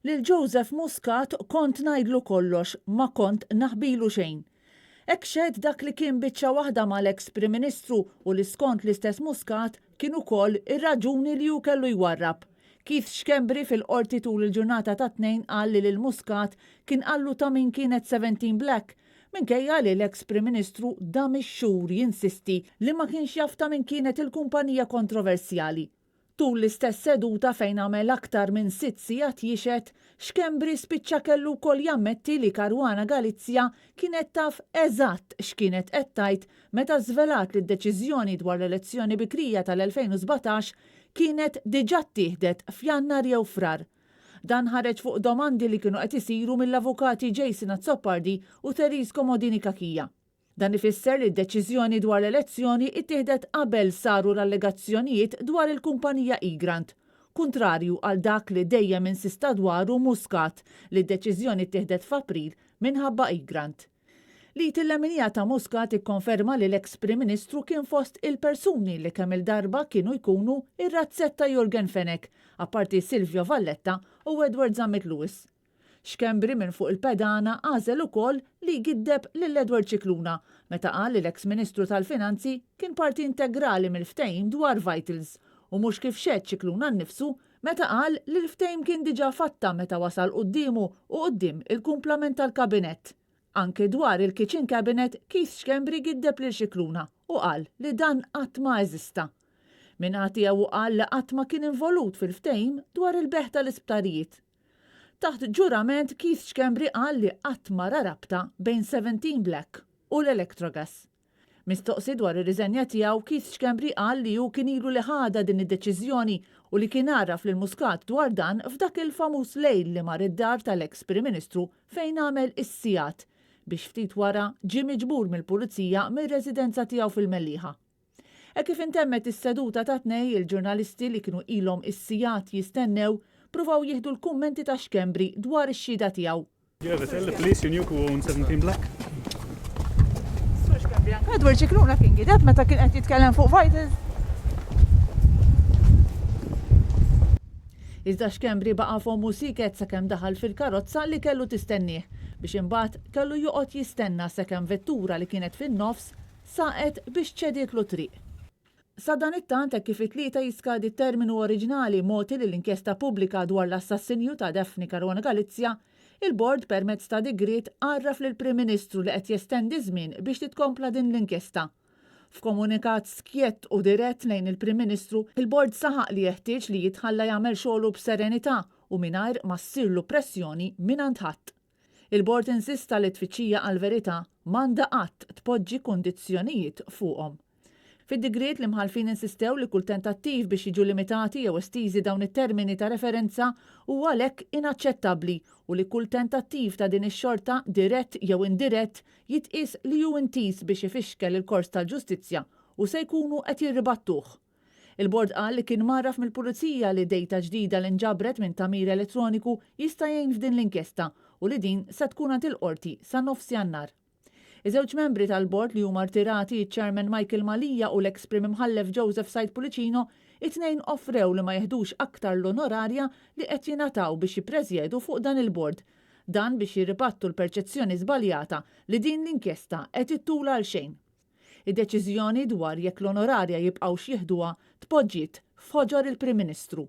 Lil Joseph Muscat kont ngħidlu kollox, ma kont naħbilu xejn. Hekk xehed dak li kien biċċa waħda mal-eks Prim Ministru u li skont l-istess Muscat kien ukoll ir-raġuni li hu kellu jwarrab. Keith Schembri fil-Qorti tul il-ġurnata tat-Tnejn qal li lil Muscat kien qallu ta' min kienet 17 Black, minkejja li l-eks Prim Ministru dam ix-xhur jinsisti li ma kienx jaf ta' min kienet il-kumpanija kontroversjali. Tul l-istess seduta fejn għamel aktar minn sitt sigħat jixhed, Schembri spiċċa kellu wkoll jammetti li Caruana Galizia kienet taf eżatt x'kienet qed tgħid meta żvelat li d-deċiżjoni dwar l-elezzjoni bikrija tal-2017 kienet diġà ttieħdet f'Jannar jew Frar. Dan ħareġ fuq domandi li kienu qed isiru mill-avukati Jason Azzopardi u Therese Comodini Cachia. Dan ifisser li d-deċiżjoni dwar l-elezzjoni ttieħdet qabel saru l-allegazzjonijiet dwar il-kumpanija Egrant, kuntrarju għal dak li dejjem insista dwaru Muscat li d-deċiżjoni ttieħdet f'April minħabba Egrant. L-id il-leminija ta' Muscat ikkonferma li l-eks Prim Ministru kien fost il-persuni li kemm-il darba kienu jkunu r-razzett ta' Yorgen Fenech, apparti Silvio Valletta u Edward Zammit Lewis. Schembri minn fuq il-pedana għażel ukoll li jgiddeb lil Edward Scicluna meta qal li l-eks Ministru tal-Finanzi kien parti integrali mill-ftehim dwar Vitals u mhux kif xehed Scicluna nnifsu meta qal li l-ftehim kien diġà fatta meta wasal quddiemu u quddiem il-kumplament tal-Kabinett. Anke dwar il-kitchen cabinet Keith Schembri giddeb lil Scicluna u qal li dan qatt ma eżista. Min-naħa tiegħu hu qal li qatt ma kien involut fil-ftehim dwar il-bejgħ tal-isptarijiet. Taħt ġurament Keith Schembri qal li qatt ma ra rabta bejn Seventeen Black u l-Electrogas. Mistoqsi dwar ir-riżenja tiegħu, Keith Schembri qal li hu kien ilu li ħadha din id-deċiżjoni u li kien għarraf lil Muscat dwar dan f'dak il-famuż lejl li mar id-dar tal-eks Prim Ministru fejn għamel is-sigħat biex ftit wara ġie miġbur mill-Pulizija mir-residenza tiegħu fil-Mellieħa. Hekk kif intemmet is-seduta tat-Tnejn, il-ġurnalisti li kienu ilhom is-sigħat jistennew pruvaw jieħdu l-kummenti ta' Schembri dwar ix-xhieda tiegħu. Do you ever tell the police you knew who owned 17 Black? Sur Schembri, anke Edward Scicluna kien gideb meta kien qed jitkellem fuq Vitals. Iżda Schembri baqa' fommu sieket sakemm daħal fil-karozza li kellu tistennieh, biex imbagħad kellu joqgħod jistenna sakemm vettura li kienet fin-nofs saqet biex ċedietlu t-triq. Sadanittant, hekk kif it-Tlieta jiskadi t-terminu oriġinali mogħti lill-inkjesta pubblika dwar l-assassinju ta' Daphne Caruana Galizia, il-Bord permezz ta' digriet għarraf lill-Prim Ministru li qed jestendi ż-żmien biex titkompla din l-inkjesta. F'komunikat skjett u dirett lejn il-Prim Ministru, il-Bord saħaq li jeħtieġ li jitħalla jagħmel xogħlu b'serenità u mingħajr ma ssirlu pressjoni mingħand ħadd. Il-Bord insista li t-tfittxija għall-verità m'għandha qatt tpoġġi kundizzjonijiet fuqhom. Fid-digriet, l-imħallfin insistew li kull tentattiv biex jiġu limitati jew estiżi dawn it-termini ta' referenza huwa għalhekk inaċċettabbli u li kull tentattiv ta' din ix-xorta, dirett jew indirett, jitqies li hu intiż biex ifixkel il-kors tal-ġustizzja u se jkunu qed jirribattuh. Il-Bord qal li kien mgħarraf mill-Pulizija li dejta ġdida li nġabret minn tagħmir elettroniku jista' jgħin f'din l-inkjesta u li din se tkun għand il-Qorti sa nofs Jannar. Iż-żewġ membri tal-Bord li huma rtirati, iċ-Chairman Michael Mallia u l-eks Prim Imħallef Joseph Said Pullicino, it-tnejn offrew li ma jiħdux aktar l-onorarja li qed jingħataw biex jippreżjedu fuq dan il-Bord. Dan biex jirribattu l-perċezzjoni żbaljata li din l-inkjesta qed ittul għalxejn. Id-deċiżjoni dwar jekk l-onorarja jibqgħux jieħduha tpoġġiet f'ħoġor il-Prim Ministru.